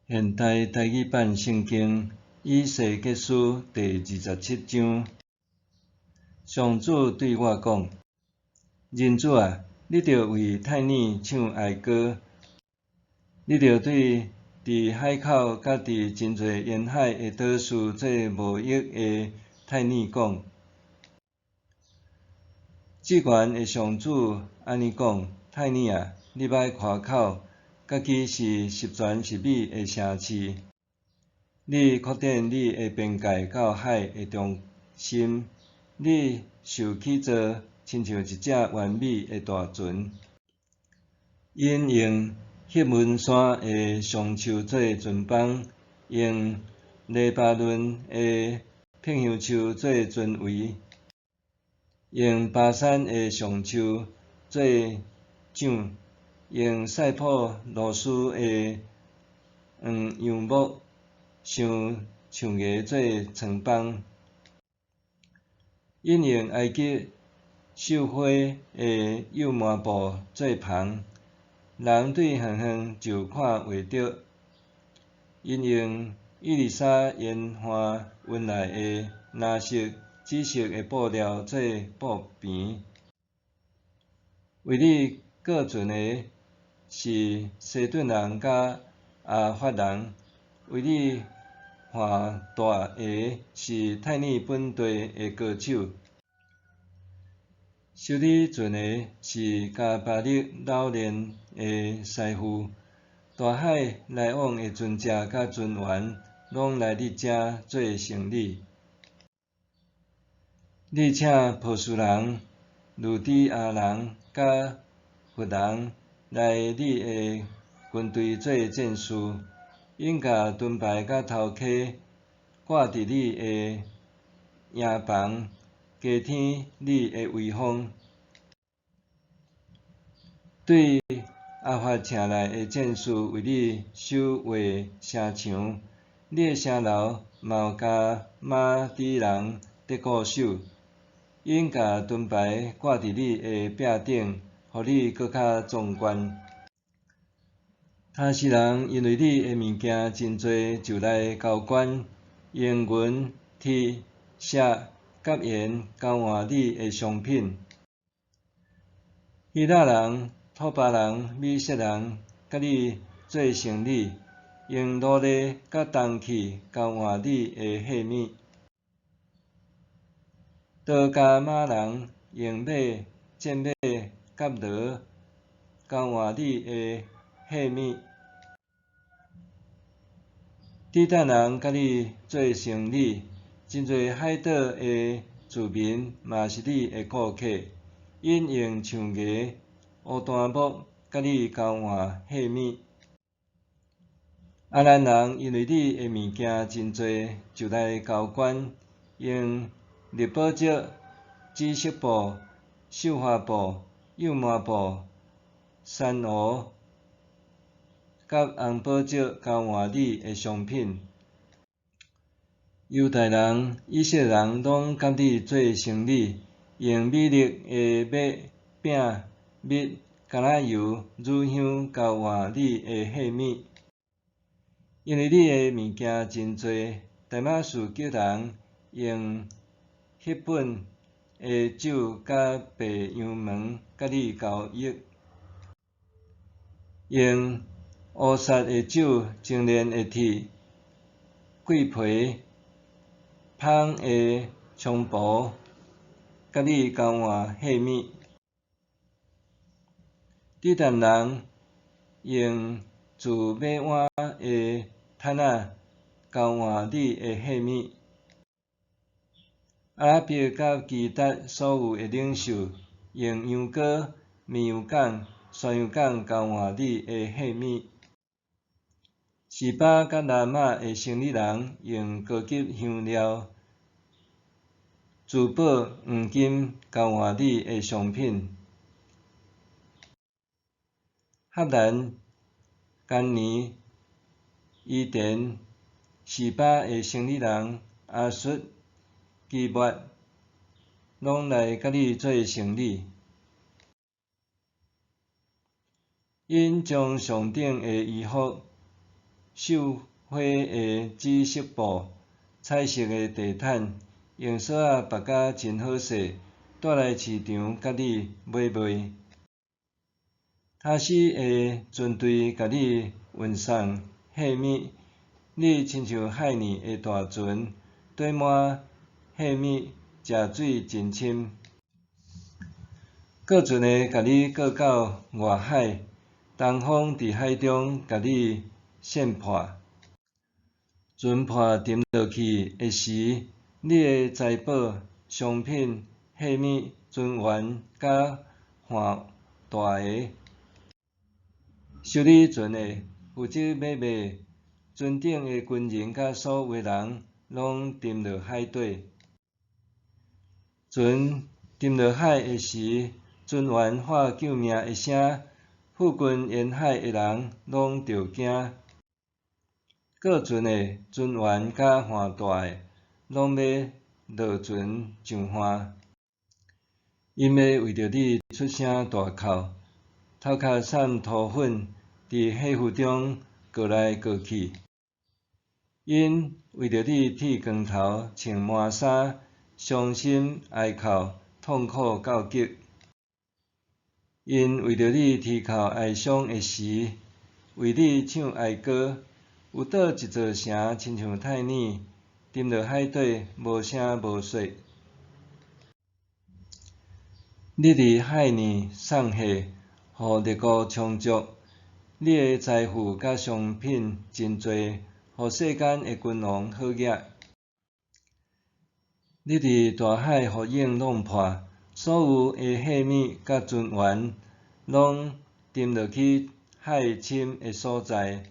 現代台語版聖經以西結書第27章。上主對我講：人子啊，你著為泰爾唱哀歌，你著對佇海口佮佇真濟沿海的島嶼做貿易的泰爾講：至懸的上主按呢講：泰爾啊，你欲誇口，家己是十全十美的城市。你擴展你的邊界到海的中心，你受起造，親像一隻完美的大船。𪜶用黑文山的松樹做船枋，用黎巴嫩的柏香樹做船桅，用巴珊的橡樹做槳，用塞浦路斯的黃楊木、橡樹芽做床枋。𪜶用埃及繡花的幼麻布做帆，人對遠遠就看袂著。𪜶用以利沙沿岸運來的藍色、紫色的布料做布棚。為你過船的是西頓人佮亞法人，為你帆帶的是泰爾本地的歌手。修理船的是迦百利老練的師傅。大海來往的船隻佮船員，攏來你遮做生理。你請波斯人、呂底亞人佮弗人來你的軍隊做戰士，𪜶共盾牌佮頭盔掛佇你的營房，加添你的威風。對亞法請來的戰士為你修畫城牆，你的城樓嘛有迦瑪底人得固守。𪜶共盾牌掛佇你的壁頂，予你閣較壯觀。他施人因為你的物件真濟，就來交關，用銀、鐵、錫、佮鹽交換你的商品。希臘人、拓巴人、米設人佮你做生理，用奴隸佮銅器交換你的貨物。多迦瑪人用馬、戰馬佮驢交換你的貨物。底但人佮你做生理，真濟海島的住民嘛是你的顧客，𪜶用象牙、烏丹木佮你交換貨物。亞蘭人因為你的物件真濟，就來交關，用綠寶石、紫色布、繡花布、幼麻布、珊瑚佮紅寶石交換你的商品。猶大人、以色列人攏佮你做生理，用美麗的麥、餅、蜜、橄欖油、乳香交換你的貨物。因為你的物件真濟，大馬士革人用翕本的酒佮白羊毛佮你交易，用烏撒的酒精煉的鐵、桂皮、芳的菖蒲，佮你交換貨物。底但人用自馬灣的毯仔交換你的貨物。阿拉伯佮基達所有的領袖，用羊羔、綿羊犅、山羊犅交換你的貨物。示巴佮拿瑪的生理人用高級香料、珠寶、黃金交換你的商品。哈蘭、干尼、伊甸、示巴的生理人亞述、基抹，攏來佮你做生理。𪜶將上等的衣服繡花的紫色布，彩色的地毯，用索仔縛甲真好勢，帶來市場共你買賣。他施的船隊共你運送貨物，你親像海爾的大船，載滿貨物，食水真深。過船的共你過到外海，東風佇海中共你扇破。船破沉落去的時，你的財寶、商品、貨物、船員佮帆大的。修理船的負責買賣，船頂的軍人佮所有人攏沉落海底。船沉落海的時，船員喊救命的聲，附近沿海的人攏著驚。過船的船員佮帆大的，攏欲落船上岸。𪜶欲為著你出聲大哭，頭殼散塗粉，佇火湖中過來過去。𪜶為著你剃光頭，穿麻衫，傷心哀哭，痛苦到極。𪜶為著你啼哭哀傷的時，為你唱哀歌。有佗一座城，親像泰爾，沉落海底，無聲無息。你佇海爾送貨，予列國充足。你的財富佮商品真濟，予世間的君王好額。你佇大海予湧浪破，所有的貨物佮船員，攏沉落去海深的所在。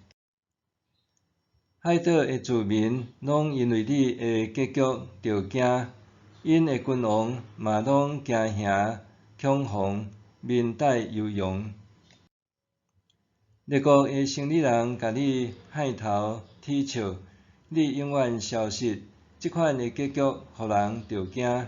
海島的住民攏因為你的結局著驚，𪜶的君王嘛攏驚嚇恐慌，面帶憂容。列國的生理人共你害頭恥笑，你永遠消失，這款的結局予人著驚。